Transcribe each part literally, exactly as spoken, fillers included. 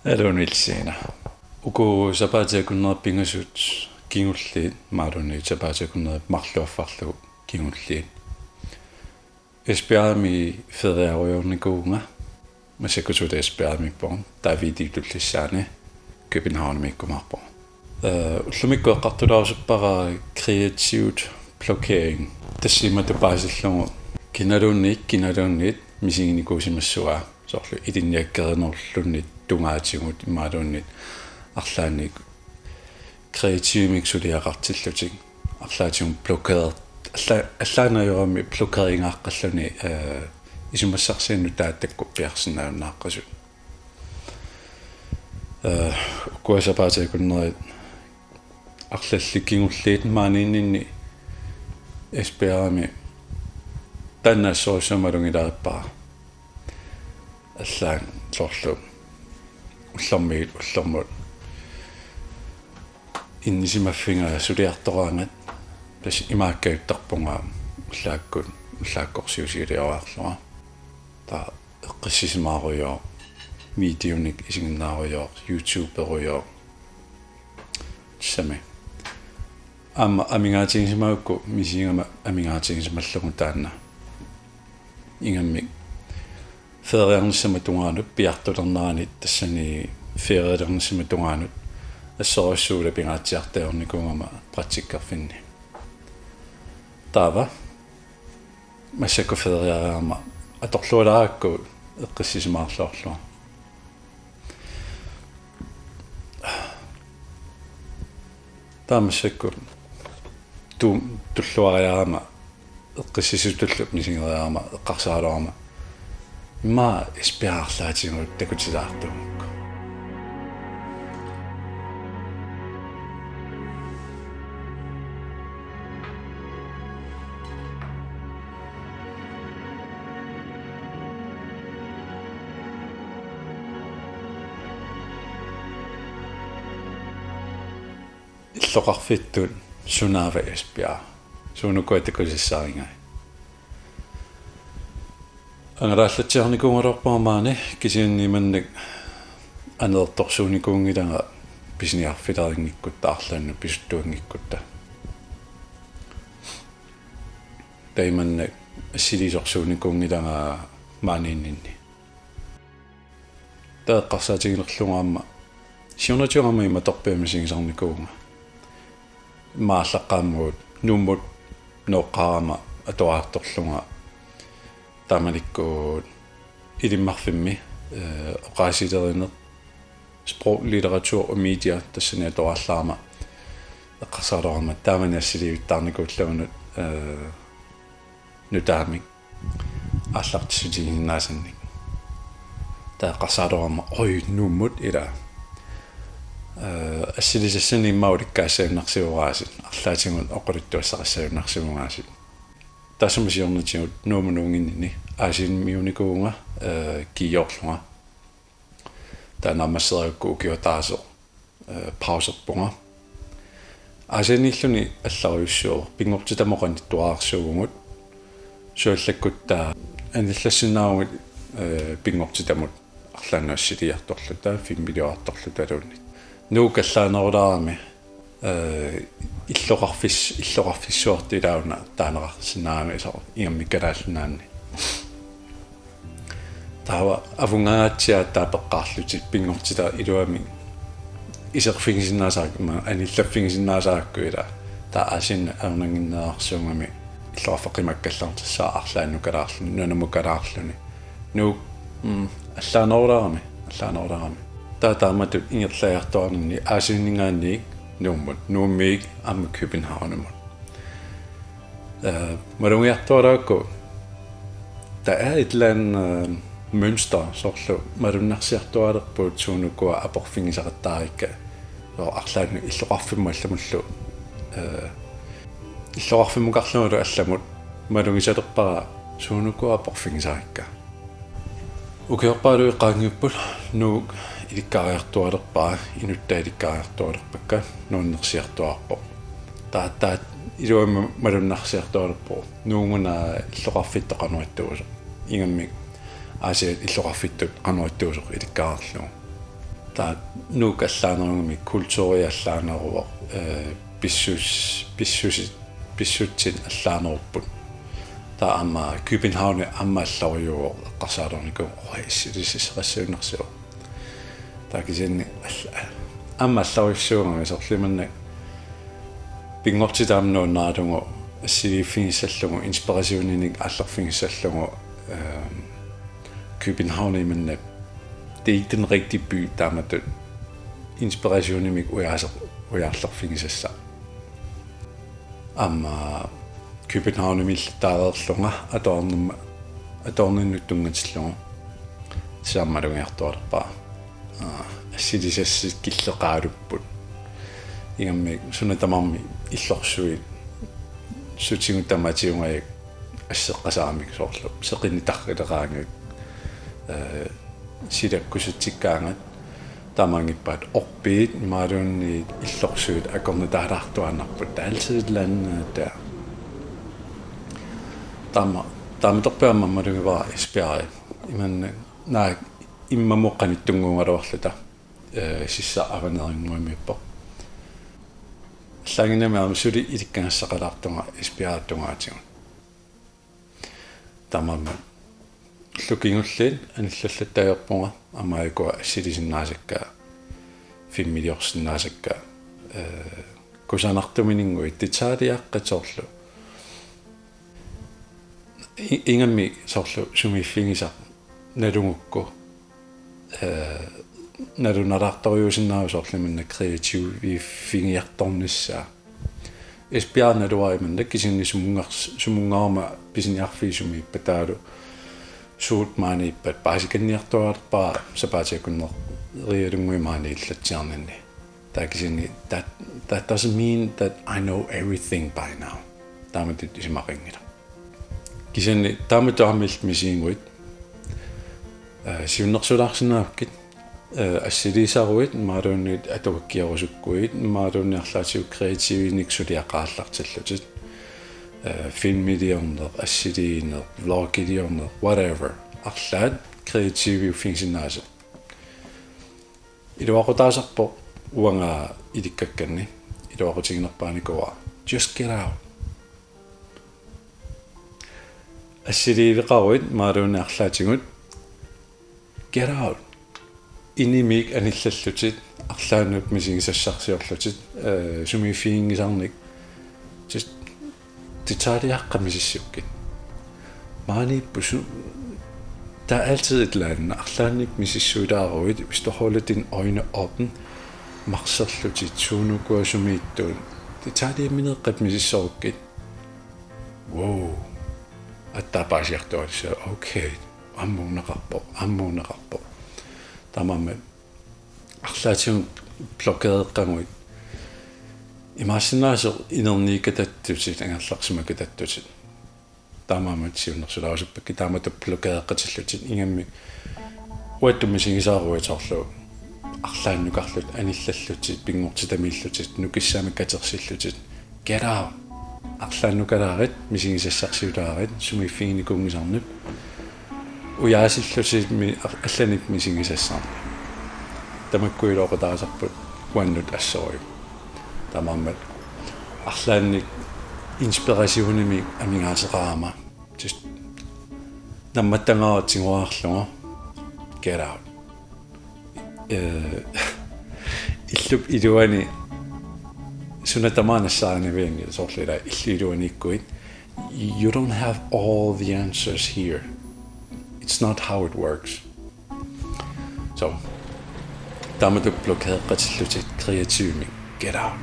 Aluu Nielsen. Uku sapaatip akunnerata pingasut kingulliit imaluunniit sapaatip akunnerata marluuffarlugu kingulliit Esbjergimi feriarujoornikuuvunga. Massakkut suli Esbjergimiippunga, taava videop tullissaani Københavnimiikkumaarpunga. Eh, ullumikkut eqqartulaarusuppara creative blokering. Tassa imatut paasillugu kinaluunniit, kinaluunniit misiginikuusimassavaa, soorlu ilinniakkerinerluunniit tungaatigut imaluunniit arlaannik kreativimik suliaqartillutik arlaatigut blokeer-, alla-, allaanajoramik blokeringaaqqalluni, eh, isumassarsiannut taakku piarsinnaajunnaaqqasut. Eh, ukua sapaatip akunnerit arlallit kingulliit maaniinninni Esbjergimi taanna assorsuaq malugilaarippara. Allaat soorlu ullormiit ullormut innisimaffiga suliartoraangat, tassa imaakkajuttarpunga ullaakkut, ullaakkorsiusiuliorarlunga. Taava eqqissisimaarujoor, videonik isiginnaarujoor, YouTuberujoor. Tassami. Aamma amigaatigisimagukkit misigama amigaatigisimallugu taanna. Ingammik feriarnissama tungaanut, piartulernerani tassani ferialernissama tungaanut assorsuaq ulapingaatsiartaajornikuugama praktikkerfinni. Taava massakkut feriariarama atorlualaarakku eqqissisimaarluarlunga. Taava massakkut tu-, tulluariarama eqqissisutullu misigeriarama eqqarsaraluarama immaqa Esbjerg arlaatigut takutilaartuugukku. Illoqarfittut sunaava Esbjerg? Suunukua takusassarigai? Angalaallatsiarnikuugaluarpunga maani, kisianni imannak aneertorsuunikuunngilanga pisiniarfilerinngikkutta arlaannut pisuttuanngikkutta. Taava imannak assiliisorsuunikuunngilanga maaniinninni. Taava eqqarsaatigilerlunga aamma siornatigut aamma imatorpiaq misigisarnikuuvunga. Immaqa aallaqqaammut Nuummut nooqqaarama atuartorlunga taamanikkut Ilimmarfimmi, eh, oqaasilerineq, sprog, litteratur og medier, tassani atuarlarama eqqarsaraluarama taamani assiliivittaarnikuullunga, eh, nutaamik aallartissutiginnaasannik. Taava eqqarsaraluarama: Oj, Nuummut, ilaa. Eh, assilisassanik immaqa ulikkaassagunarsivoraasiit, arlaatigut oqaluttuassaqassagunarsivoraasiit. Taassuma siornatigut Nuummut nuunnginnini Aasiannimiuunikuuvunga, eh, kiiorlunga. Taava naammassereerukku ukioq ataaseq, eh, pauserpunga. Aasianniilluni allarujussuuvoq, pinngortitamut qanittuararsuuvugut. Suallakkutta anillassinnaagutta, eh, pinngortitamut arlaannut assiliiartorluta, filmiliorartorlutaluunniit. Nuuk allaanerulaarami, eh, illoqarfis-, illoqarfissuartut ilaanni taaneqarsinnaagami soorlu ingammik Kalaallit Nunaanni. Taava avunngangaatsiaat taava peqqaarlutik pinngortitaq iluamik iserfigisinnaasarakkit, ima anillaffigisinnaasarakkit, ilaa. Taava Aasianni ajornannginnerarsuugami illoqarfeqqimakkallarnissaa arlaannut kalaarluni, nunamut kalaarluni. Nuuk, mm, allaanerulaarami, allaanerulaarami. Taava taamatut ingerlajartuarninni Aasianninngaanniit Nuummut, Nuummiit aamma Københavnimut. Eh, malugiartuarakku, der er et eller andet, eh, mønster, soorlu malunnarsiartualerpugut suunukua aporfigisaqattaarikka. Soorlu arlaannut illoqarfimmut allamullu, eh, illoqarfimmukarlungalu allamut malugisalerpara suunukua aporfigisarikka. Ukiorpaaluit qaangiupput Nuuk ilikkaariartualerpara, inuttaa ilikkaariartualerpakka, nuannersiartuaarpoq. Taava, taava iluamik malunnarsiartualerpoq Nuup una illoqarfittut qanoq ittuusoq. Ingammik Aasiaat illoqarfittut qanoq ittuusoq ilikkaarlugu. Taava Nuuk allaanerugami kulturi allaaneruvoq, eh, pissus-, pissusit, pissutsit allaanerupput. Taava aamma København aamma alloriuvoq eqqarsaalernikuu, oj, assilisassaqassuinnarsivoq. Taava kisianni all-, aamma alloriussuugami soorlu imannak pinngortitaq aamma nuannaralugu assiliiffigissallugu, inspirationinik aallerfigissallugu, ehm, København imannak, det er ikke den rigtige by, taamatut inspirationimik ujaase-, ujaarlerfigisassaq. Aamma Københavnimiillaareerlunga atuarnerma-, atuarninnut tunngatillugu. Tassa aamma malugiartualerpara. Aa, assilisassit killeqaalupput. Ingammik suna tamarmi illorsuit sutigut tamatigut asseqqasaammik soorlu seqineq tarrileraangat, eh, silakkusutsikkaangat. Taamaanngippat orpiit imaluunniit illorsuit akornutaalaartuaannarput. Der er altid et eller andet der. Taama, taamatut aamma malugivara Esbjerg. Imannak, naak immamut qanittunnguugaluarluta, eh, sissaq avanerinnguamiippoq. Allaanngimmat aamma suli ilikkagassaqalaartunga Esbjergip tungaatigut. Taamaammat ullut kingulliit anillallattaajorpunga aamma aajuku assilisinnaasakka, filmiliorsinnaasakka, eh, kusanartumininnguit detaljeqqat soorlu. I-, ingammik soorlu sumiiffigisaq nalugukku, eh, nalunalaartorujuusinnaavoq soorlu imannak kreativiiffigiartornissaa. Esbjerg naluara imannak, kisianni sumunngar-, sumunngaarmat pisiniarfiit sumiippat taavalu suut maaniippat, paasikanniartualerpara sapaatiakunnererialunnguit maani illatsiarninni. Taava kisianni that, that doesn't mean that I know everything by now. Taamatut isumaqanngilaq. Kisianni taamatut aamma illit misigiguit, eh, siunnersulaarsinnaavakkit, eh, assiliisaruit, imaluunniit atuakkiorusukkukkuit, imaluunniit arlaatigut kreativinik suliaqarallartillutit. Eh, filmiliorneq, assiliineq, vlogiliorneq, whatever. Arlaat kreativiuffigisinnaasat. Iluaqutaasarpoq uanga ilikkakkanni, iluaqutiginerpaanikuuara. Just get out. Assiliiveqaruit imaluunniit arlaatigut. Get out. Inimik anillallutit, arlaannut misigisassarsiorlutit, eh, sumiiffiginngisarnik. Just detaljeqqat misissukkit. Maaniippoq su-, der er altid et eller andet. Arlaannik misissuilaaruit, hvis du holder dine øjne åbne, marserlutit, suunukua sumiittuut. Detaljemineeqqat misissorukkit. Wow. Aatsaat paasiartuaalissavat. Okay. Ammuunneqarpoq, ammuunneqarpoq. Taamaammat arlaatigut blokereqqaguit. Imaassinnaasoq inerniikatattutit, angerlarsimakitattutit. Taamaammat siunnersulaarusuppakka taamatut blokereqqatillutit, ingammik uattut misigisaaruit soorlu arlaannukarlutit, anillallutit, pinngortitamiillutit, nukissamik katersillutit. Get out. Arlaannukalaarit, misigisassarsiulaarit, sumiiffiginikuunngisarnut. Ujaasillutit mi-, allanik misigisassarnut. Tamakku iluaqutaasarput uannut assorujuk. Taamaammat arlaannik inspirationimik amigaateqarama. Just nammattagaara tigoraarlugu. Get out. Eh, illup iluani suna tamaat nassaarinavianngilaq, soorlu ilaa illup iluaniikkuit. You don't have all the answers here. It's not how it works. So, taamatut blokereqqatillutit kreativimik. Get out.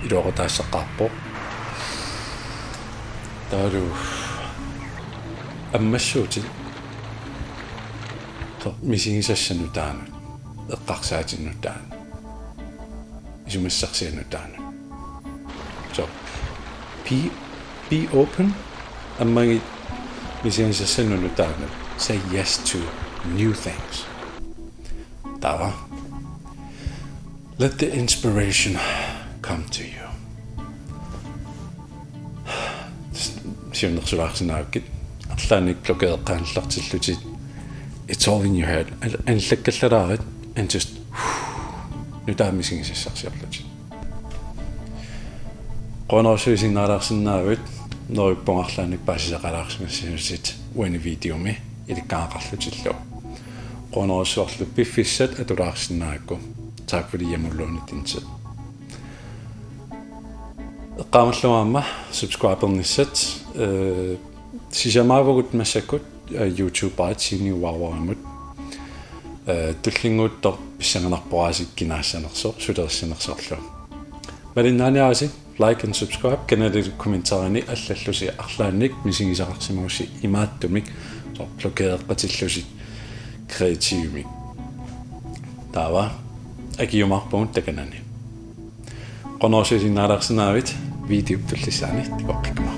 Iluaqutaassaqaarpoq. Taavalu ammassuutit. So, misigisassat nutaamut. Eqqarsaatit nutaamut. Isumassarsiat nutaamut. So, be, be open. Ammagit misigisassannut nutaamut. Say yes to new things. Taava. Let the inspiration come to you. Siunnersulaarsinnaavakkit. Arlaannik blokereqqaannartillutit. It's all in your head. An-, anillakkallalaarit. and just nutaamik misigisassarsiorlutit. Qujanarsuaq isiginnaalaarsinnaagavit, neriuppunga arlaannik paasisaqalaarsimassasutit uani videomi ilikkagaqarlutillu. Qujanarsuarlu piffissat atulaarsinnaagakku. Tak fordi I har lånt din tid. Eqqaamallugu aamma subscribernissat, eh, sisamaavugut massakkut, eh, YouTuberit Siini Uaruarimut. Eh, tullinnguuttoq pissanganarpoq aasiit kinaassanersoq, sulerissanersorlu. Malinnaaniarisi, like and subscribe, kanalili kommentarini allallusi arlaannik misigisaqarsimagussi imaattumik, soorlu blokereqqatillusi kreativimik. Taava, akiumaarpugut takanani. Qujanarsuaq isiginnaalaarsinnaagavit, videop tullissaani takoqqikkumaarpugut.